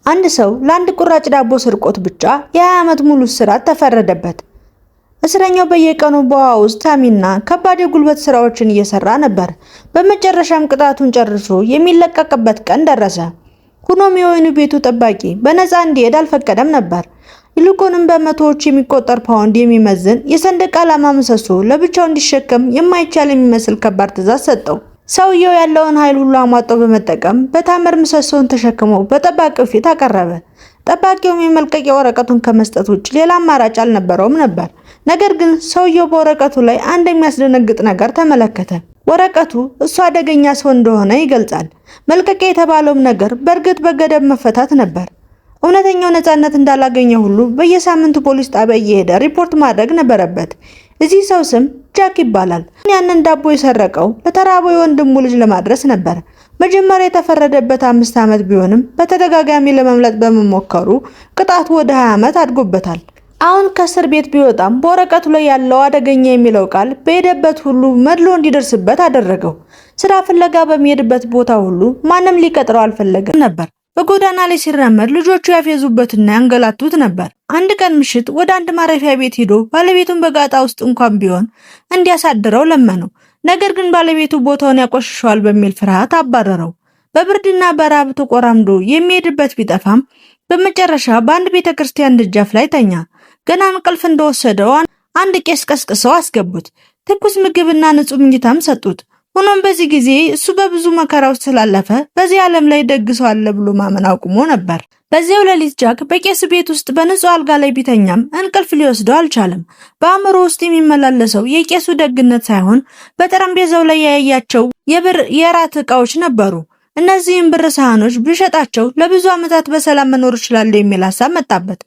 አንድ ሰው ለአንድ ቁራጭ ዳቦ ስርቆት ብቻ የ20 ዓመት ሙሉ እስራት ተፈረደበት። እስረኛው በየቀኑ በውሃ ውስጥ ታሚና ከባድ የጉልበት ስራዎችን እየሰራ ነበር። በመጨረሻም ቅጣቱን ጨርሶ የሚለቀቅበት ቀን ደረሰ። ሆኖም የወህኒ ቤቱ ጠባቂ በነፃ እንዲሄድ አልፈቀደም ነበር። ይልቁንም በመቶዎች የሚቆጠር ፓውንድ የሚመዝን የሰንደቅ ዓላማ ምሰሶ ለብቻው እንዲሸከም የማይቻል የሚመስል ከባድ ትዕዛዝ ሰጠው። ሰውየው ያለውን ኃይል ሁሉ አሟጦ በመጠቀም በታምር ምሰሶውን ተሸክሞ በጠባቂው ፊት አቀረበ። ጠባቂውም የመልቀቂያ ወረቀቱን ከመስጠት ውጭ ሌላ አማራጭ አልነበረውም ነበር። ነገር ግን ሰውየው በወረቀቱ ላይ አንድ የሚያስደነግጥ ነገር ተመለከተ። ወረቀቱ እሱ አደገኛ ሰው እንደሆነ ይገልጻል። መልቀቂያ የተባለውም ነገር በእርግጥ በገደብ መፈታት ነበር። እውነተኛው ነፃነት እንዳላገኘ ሁሉ በየሳምንቱ ፖሊስ ጣቢያ እየሄደ ሪፖርት ማድረግ ነበረበት። የዚህ ሰው ስም ጃክ ይባላል። ያንን ዳቦ የሰረቀው ለተራበው የወንድሙ ልጅ ለማድረስ ነበር። መጀመሪያ የተፈረደበት 5 ዓመት ቢሆንም በተደጋጋሚ ለማምለጥ በመሞከሩ ቅጣቱ ወደ 20 ዓመት አድጎበታል። አሁን ከእስር ቤት ቢወጣም በወረቀቱ ላይ ያለው አደገኛ የሚለው ቃል በሄደበት ሁሉ መድሎ እንዲደርስበት አደረገው። ስራ ፍለጋ በሚሄድበት ቦታ ሁሉ ማንም ሊቀጥረው አልፈለገም ነበር። በጎዳና ላይ ሲራመድ ልጆቹ ያፌዙበትና ያንገላቱት ነበር። አንድ ቀን ምሽት ወደ አንድ ማረፊያ ቤት ሄዶ ባለቤቱን በጋጣ ውስጥ እንኳን ቢሆን እንዲያሳድረው ለመነው። ነገር ግን ባለቤቱ ቦታውን ያቆሽሸዋል በሚል ፍርሃት አባረረው። በብርድና በራብ ተቆራምዶ የሚሄድበት ቢጠፋም በመጨረሻ በአንድ ቤተ ክርስቲያን ደጃፍ ላይ ተኛ። ገና እንቅልፍ እንደወሰደው አንድ ቄስ ቀስቅሰው አስገቡት። ትኩስ ምግብና ንጹህ መኝታም ሰጡት። ሆኖም በዚህ ጊዜ እሱ በብዙ መከራ ውስጥ ስላለፈ በዚህ ዓለም ላይ ደግ ሰው አለ ብሎ ማመን አቁሞ ነበር። በዚያው ሌሊት ጃክ በቄስ ቤት ውስጥ በንጹህ አልጋ ላይ ቢተኛም እንቅልፍ ሊወስደው አልቻለም። በአእምሮ ውስጥ የሚመላለሰው የቄሱ ደግነት ሳይሆን በጠረጴዛው ላይ ያያቸው የብር የራት ዕቃዎች ነበሩ። እነዚህም ብር ሳህኖች ብሸጣቸው ለብዙ ዓመታት በሰላም መኖር እችላለሁ የሚል ሀሳብ መጣበት።